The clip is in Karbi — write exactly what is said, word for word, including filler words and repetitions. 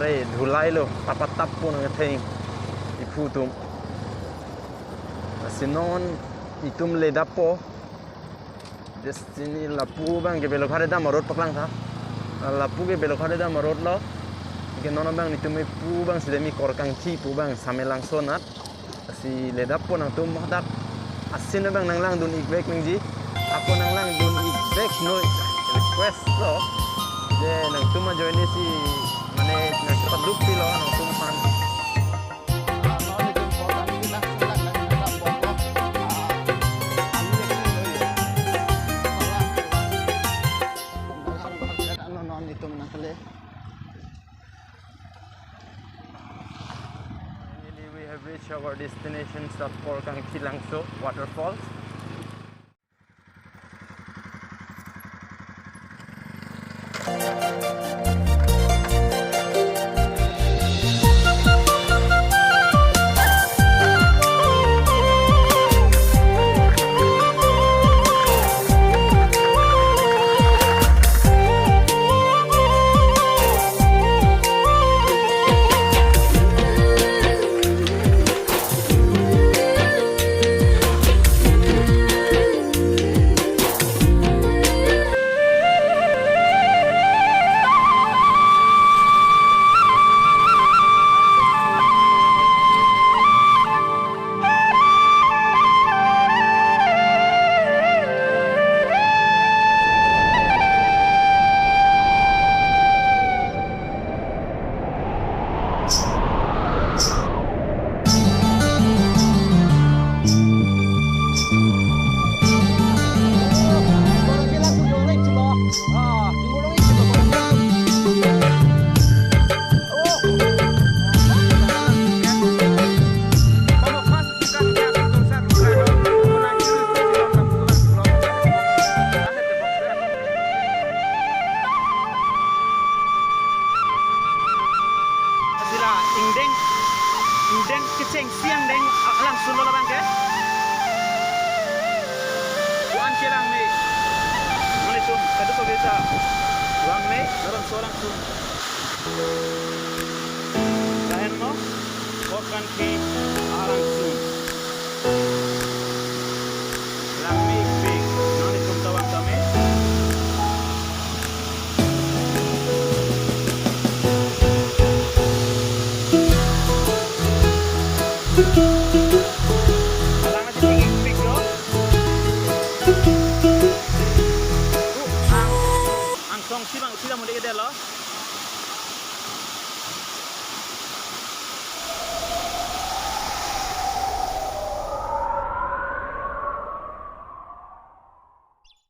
Eh, dhulai lo, tapatap po nang theng iphu atum. Lasi non itum ledappo. Destiny lapu abang ke Belokhat Edam a-road paklang tha. Lapu ke Belokhat Edam a-road lo. Ke non abang netum pu abang sida mi Korkangthi pu abang Samelangso anat. Lasi ledappo nangtum hadak a-scene abang nanglangdun-ik vek nangji. Ako nanglangdun-ik vek noi, request lo. Je nangtum ajoine si mane nangpaduk pilo nangtum aphan. Finally, we have reached our destination, Sapor Kangthilangso Waterfalls. Sila ingdeng, ingdeng kechengsi angdeng alangsun lo labang ke. Pu-an ke langme. Mane sum, kadokave ta langme, lason so alangsun. Lahenlo Korkangthi alangsun. Langmepik, nanglitum ta vang tame.